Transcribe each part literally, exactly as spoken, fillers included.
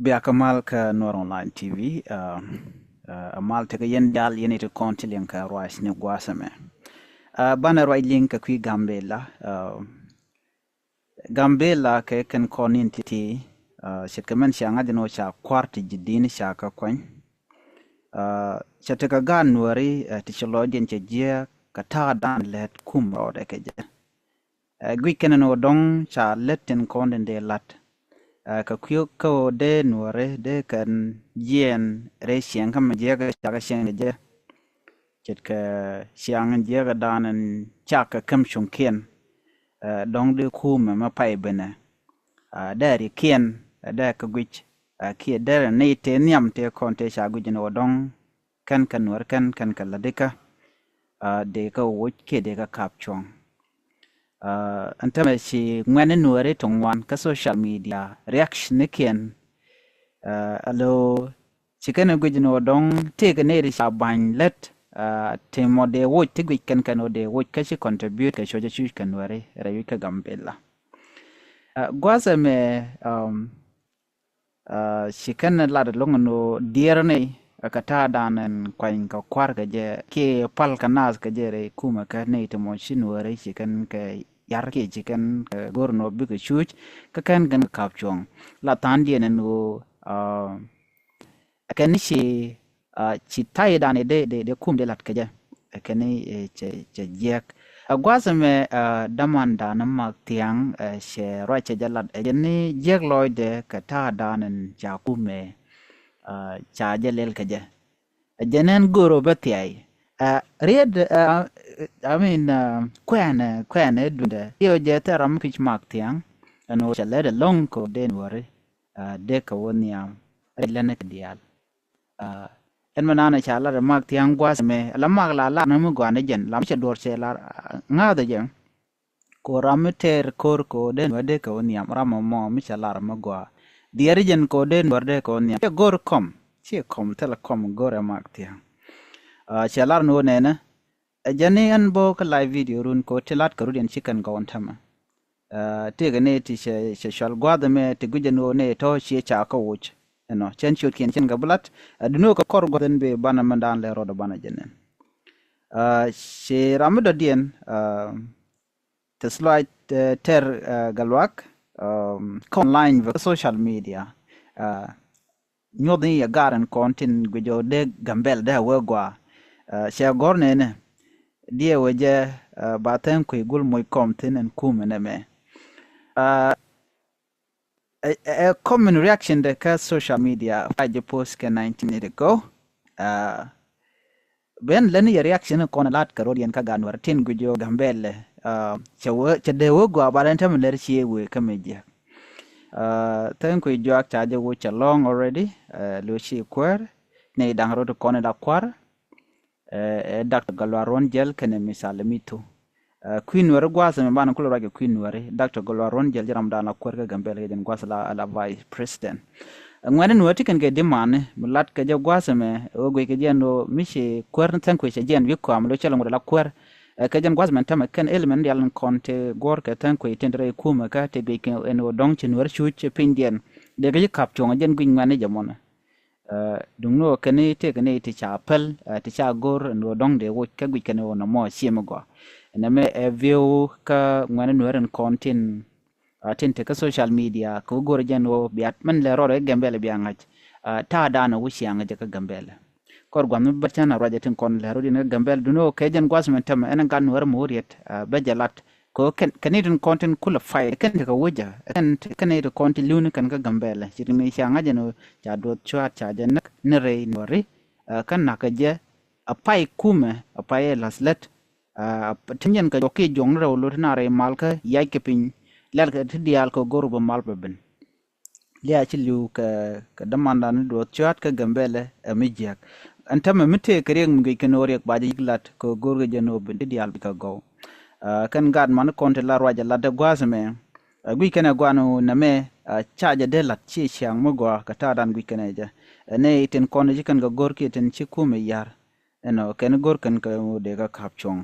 Bia kä mal kä Nuer Online T V. Ɛ mal tekɛ yɛn diaal yɛn iti kɔn ti liŋ kɛ ruac ni gua̱a̱th ɛmɛ. Banɛ ruac liŋ kɛ kui̱ Gambela. Gambela kɛ kɛn kɔn in ti ti ce̱tkɛ mɛn cia ŋa̱c ni wä ca kua̱r ti ji̱ di̱n ca kä kuany. Cɛ tekɛ gaat Nuääri ti ci lɔcdiɛn cɛ jiääk kɛ ta̱a̱ da̱a̱n lät kum rɔɔdɛ kɛ jɛ. Ɛ guic kɛn ni wä dɔ̱ŋ ca lät tin kɔn in dee la̱t. Ɛ kɛ kui̱ kä wä dee Nuääri dee kɛn jiɛɛn rɛy ciɛŋ kä mi jiɛk ca kɛ ciɛŋ kɛ jɛ. Ce̱tkɛ ciaŋ jiɛk ɛ da̱a̱n in cak kɛ käm cuŋkiɛn. Ɛ dɔ̱ŋ dee kuumɛ mɛ pay benɛ. Ɛ dee rikiɛn ɛ dee kɛ guic. Ɛ kiɛ dee rɛ nɛy tëë nhiam tëë kɔn tëë ca guic ni wä dɔ̱ŋ kɛn kɛ Nuäär kɛn kɛn kɛ lätdikä. Dee kɛ woc kiɛ dee kɛ kap cuɔ̱ŋ. Ɛn tämɛ ci ŋuɛ̈ni Nuääri ti ŋuan kä social media reaction ni kiɛn. Alo ci kɛn ɛ guic ni wä dɔ̱ŋ tëëkɛ nɛy ti ca ba̱ny lät. Ti mɔ dee woc ti guic kɛn kɛn wä dee woc kä ci contribute kɛ cuɔ̱cä cuc kɛ Nuääri rɛy wi̱c kä Gambela. Gua̱a̱th ɛmɛ ci kɛn lat loŋ ni wä diɛɛr ni kɛ ta̱a̱ da̱a̱n ɛn kuany kɛ kua̱r kɛ jɛ kiɛ pal kɛ naath kɛ jɛ rɛy kumɛ kä nɛy ti mɔ ci Nuääri ci kɛn kɛ yar kiɛ ci kɛn kɛ go̱r ni wä bikɛ cuc kä kɛn kɛn kɛ kap cuɔ̱ŋ. La tha̱a̱ŋdiɛn ɛn ɣöö kɛn ci ci ta̱a̱ da̱a̱n dee dee dee kum dee lat kɛ jɛ. Kɛn cɛ cɛ jiɛk. Ɛ gua̱a̱th ɛmɛ dämandan Mak Thiaŋ cɛ ruac cɛ jɛ lat ɛ jɛ ni jiɛk lɔcdɛ kɛ ta̱a̱ da̱a̱n in ca kumɛ ca jɛ lɛl kɛ jɛ. Ɛ jɛ nɛn go̱o̱r ɔ bä thiay. Riet I mean kuɛn kuɛn ɛ dundɛ iɔ jɛ thɛr ram kic Mak Thiaŋ. Ɛn ɣöö cɛ lɛt ɛlɔ̱ŋ kɛ ɣöö dee Nuääri dee kɛ wä nhiam. Ɛ lɛn kɛ diaal. Ɛn mɛ nanɛ ca lar ɛ Mak Thiaŋ gua̱a̱th ɛmɛ la Mak la lar ni mi gɔaa ni jɛn la mi cɛ duɔ̱ɔ̱r cɛ lar ŋa̱a̱th ɛ jɛ. Kɛ ɣöö ram mi tɛɛr ko̱r kɛ ɣöö dee Nuäär dee kɛ wä nhiam ram ɛmɔ mi cɛ lar mi gɔaa. Diɛɛr jɛn kɛ ɣöö dee Nuäär dee kɛ wä nhiam cɛ go̱r kɔm ciɛ kɔm thilɛ kɔm go̱r ɛ Mak Thiaŋ. Cɛ lar ni ɣöö nɛnɛ ɛ jɛn ni ɛn bä kä live video run kɛ ɣöö ti lat kɛ rut yɛn ci kɛn gɔw ɛn tämɛ. Tëëkɛ ni ti cɛ cɛ cual gua̱a̱th ɛmɛ ti gui̱c ɛn ɣöö ni tɔ̱ ciɛ ca kä woc. Ɛnɔ cɛn ciötkiɛn cɛn kɛ bi lat. Duni ɣöö kɛ kɔr gua̱a̱th ɛn bi banɛ mɛn da̱a̱n lɛ rɔɔdɛ banɛ jɛ nɛn. Ci ram mi dɔ̱diɛn tɛth luac tɛr Gatluak kä online bä kä social media. Nyuɔth ni yɛ gar ɛn kɔn tin guic ɔ dee Gambela dee a wee gɔaa. Cɛ gɔ̱r nɛnɛ diɛ wee jɛ ba Thɛŋ Kui̱ gul moc kɔm thin ɛn kumɛ nɛmɛ. Ɛ common reaction dɛ kä social media fa jɛ post kɛ nineteen eighty go. Ben leni yɛ reaction kɔn lat kɛ rot yɛn kä gan wɛr tin guic ɔ Gambela. Cɛ wee cɛ dee wee gɔaa ba lɛn tämɛ lɛr cie wee kä mɛ jiɛ. Thɛŋ Kui̱ juak ca jɛ wee cɛ lɔŋ already. Lo ci kuäär ni da̱ŋ rot kɔn la kuar. Ɛ Doctor Gatluak Ruɔ̱n Jäl kɛnɛ Mister Alamitu. Kui̱ Nuääri gua̱a̱th ɛmɛ banɛ kulɛ ruac kɛ Kui̱ Nuääri. Doctor Gatluak Ruɔ̱n Jäl jɛ ram da̱a̱n la kuäär kä Gambela kɛ jɛn gua̱a̱th la la vice president. Ŋuɛ̈ni Nuääri ti kɛn kɛ dimani mi lat kɛ jɛ gua̱a̱th ɛmɛ ɣöö guic kɛ jɛn ɣöö mi ci kuäär ni Thɛŋ Kui̱ cɛ jɛn wi̱i̱ kɔam lo cɛ lɛ ŋut la kuäär. Kɛ jɛn gua̱a̱th ɛmɛ tämɛ kɛn element dial in kɔn ti guɔ̱r kɛ Thɛŋ Kui̱ tin ti rɛy kumɛ kä ti guic kɛ ɛn ɣöö dɔ̱ŋ ci Nuäär cuc ci pinydiɛn. Dee kɛ ci kap cuɔ̱ŋ jɛn guic ŋuɛ̈ni jɛ mɔnɛ. Duŋni ɣöö kɛn i̱ tëëkɛ ni ti ca päl ti ca go̱r ni ɣöö dɔ̱ŋ dee woc kä guic kɛn ɣöö nɔmɔ cie mi gɔaa. Nɛmɛ ɛ view kä ŋuɛ̈ni Nuääri in kɔn tin tin te kä social media kɛ wä go̱r jɛn ɣöö bia mɛn lɛ rɔɔdɛ Gambela bia ŋa̱c. Ta̱a̱ da̱a̱n ɣöö ciaŋ jɛ kä Gambela. Kɔr gua̱th mi bä cän a ruacɛ tin kɔn lɛ rɔɔd in kä Gambela duŋni ɣöö kɛ jɛn gua̱th mɛn tämɛ ɛn gat Nuääri mi wä riet bɛ jɛ lat. Kɛ ɣöö kɛn kɛn i̱ tin kɔn tin kulɛ pay kɛn tekɛ wecä kɛn kɛn i̱ tin kɔn tin li̱wni kɛn kä Gambela ci ri mi ca ŋa̱c ɛn ɣöö ca duɔth cuaat ca jɛ näk ni rɛy Nuääri. Kä na̱k kɛ jɛ a pay kumɛ a pay ɛ la̱th lät. Tin jɛn kɛ jɔk kiɛ juɔ̱kni rɛw lo̱t ti na rɛy mal kä yac kɛ piny lɛl kɛ ti diaal kɛ go̱r bä mal bɛ ben. Lia̱a̱ ci li̱w kɛ kɛ dämandan ni duɔth cua̱a̱t kä Gambela ɛ mi jiäk. Ɛn tämɛ mi tëë kɛ riɛk mi guic kɛn ɣöö riɛk ba jɛ yi̱k lat kɛ ɣöö go̱o̱r kɛ jɛ ni ɣöö ben ti diaal bi kɛ gɔw. Kɛn gaat mani kɔn ti la ruacɛ lat dee gua̱a̱th ɛmɛ. Ɛ guic kɛn ɛ gua̱a̱n ɣöö nɛmɛ ca jɛ dee lat ci ciaŋ mi gɔaa kɛ ta̱a̱dan guic kɛn ɛ jɛ. Ɛ nɛy tin kɔn ci kɛn kɛ go̱o̱r kiɛ tin ci kumɛ ya̱r. Ɛnɔ kɛn go̱o̱r kɛn kɛ ɣöö dee kɛ ka̱p cuɔ̱ŋ.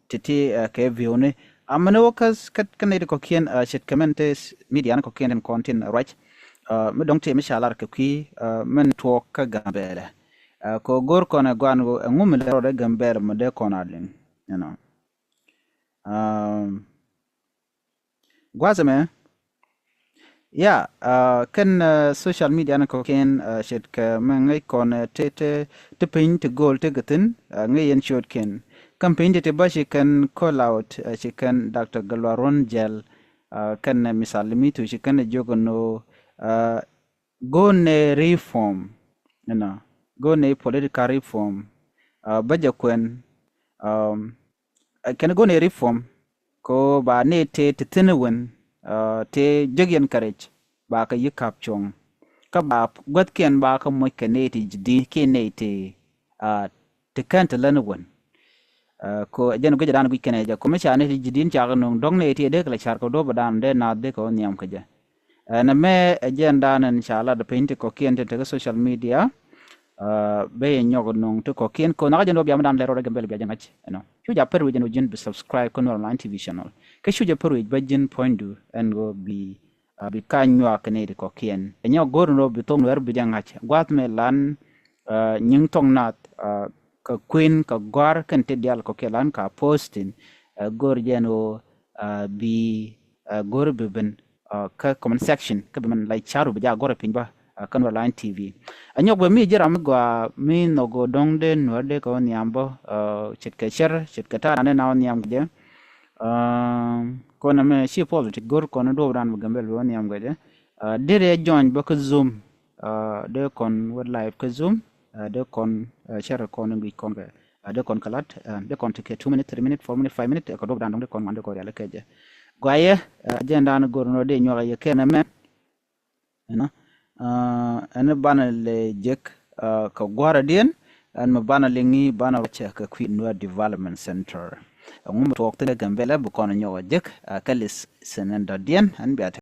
Ti̱ti̱ kɛ view ni amɛn wä kä kä nɛy ti kɔ̱kiɛn ce̱tkɛ mɛn te media ni kɔ̱kiɛn tin kɔn tin ruac. Aa, mi dɔ̱ŋ tëë mi ca lar kɛ kui̱, aa, min tuɔɔk kä Gambɛlɛ. Aa, kɛ go̱r kɔn ɛ gɔaa ɛn ɣöö ɛŋu mi lɛ rɔɔdɛ Gambɛlɛ mi dee kɔn a liŋ, you know. Aa, gua̱a̱th ɛmɛ, ya, aa, kɛn, aa, social media ni kɔ̱kiɛn, aa, ce̱tkɛ mɛ ŋäc kɔn, aa, ti, ti, ti piny ti go̱o̱l ti kɛ thi̱n, aa, ŋäc yɛn ciötkiɛn. Kɛn piny ti ti bä ci kɛn call out, aa, ci kɛn Doctor Gatluak Ruɔ̱n Jiɛl, aa, kɛn, aa, Mister Lee Methue ci kɛn ɛ jiök ɛn ɣöö, aa, go̱o̱r nɛ reform, you know, go̱o̱r nɛ political reform, aa, bä jɛ kuɛn, um, aa, kɛn go̱o̱r nɛ reform, kɛ ɣöö ba nɛ tëë ti thi̱n wen, aa, tëë jek yɛn kɛ rɛc, ba kɛ yi̱ kap cuɔ̱ŋ. Kä ba guäthkiɛn ba kɛ moc kɛ nɛ ti ji̱ di̱i̱t kiɛ nɛ ti, aa, ti kɛn ti län wen. Aa, kɛ ɣöö ɛ jɛn guic ɛ dan guic kɛn ɛ jɛ kɔmɛ ca nɛ ti ji̱ di̱i̱t cakɛ nöŋ dɔ̱ŋ nɛ ti ɛ dee kɛ lɛ car kɛ duɔ̱p ɛ dan dee naath dee kɛ wä nhiam kɛ jɛ. Aa, nɛmɛ ɛ jɛn dan ɛn ca lat piny ti kɔ̱kiɛn ti tekɛ social media. Aa, ben yɛ nyɔk nöŋ ti kɔ̱kiɛn kɛ ɣöö nhɔkä jɛn duɔ̱p bia mi dan lɛ rɔɔdɛ Gambɛlɛ bia jɛ ŋa̱c, you know. Cu ja pär wi̱c jɛn ɣöö ji̱n bi subscribe kä Nuer Online T V channel. Kä cu ja pär wi̱c bä ji̱n puɔ̱nydu ɛn ɣöö bi, aa, bi ka nyuak kɛ nɛ ti kɔ̱kiɛn. Ɛ nyɔk go̱o̱r ɛn ɣöö bi thok Nuɛr bi jɛ ŋa̱c. Gua̱a̱th mi lan, aa, nyiŋ thok naath, aa, kɛ kuën kɛ gɔ̱a̱r kɛn ti diaal kɔ̱kiɛn lan ka posting, aa, go̱o̱r jɛn ɣöö, aa, bi, aa, go̱o̱r bi ben, aa, kä comment section kä bi mɛn la car bi ja gɔ̱r piny bä, aa, kä Nuer Online T V. Ɛ nyɔk bɛ mi ji̱ ram mi gɔaa mi nhɔk ɣöö dɔ̱ŋ dee Nuɛr dee kɛ wä nhiam bä, aa, ce̱tkɛ cär ce̱tkɛ ta̱a̱ naan dee na wä nhiam kɛ jɛ. Aa, kɔn ɛmɛ ci politic go̱r kɔn duɔ̱ɔ̱p dan mi Gambɛlɛ bi wä nhiam kɛ jɛ. Aa, dee rɛ join bä kä Zoom. Aa, dee kɔn wä live kä Zoom. Aa, dee kɔn, aa, cär kɔn in guic kɔn kɛ. Aa, dee kɔn kɛ lat, aa, dee kɔn ti kɛ two minute, three minute, four minute, five minute, ɛ kɛ duɔ̱p dan dɔ̱ŋ dee kɔn ŋuan dee kɔn rial kɛ jɛ. Guayɛ, aa, jɛn dan go̱r nɔ dee nyuak yɛ kɛn ɛmɛ. Ɛnɔ, aa, ɛn banɛ lɛ jek, aa, kɛ gua̱rä diɛn, ɛn mi banɛ lɛ ŋi̱i̱ banɛ wä cɛ kɛ kui̱ Nuer Development Center. Ɛŋu mi tuɔɔk thilɛ Gambɛlɛ bi kɔn nyɔk a jek, aa, kɛ li̱th sin ɛn dɔ̱diɛn, ɛn bia te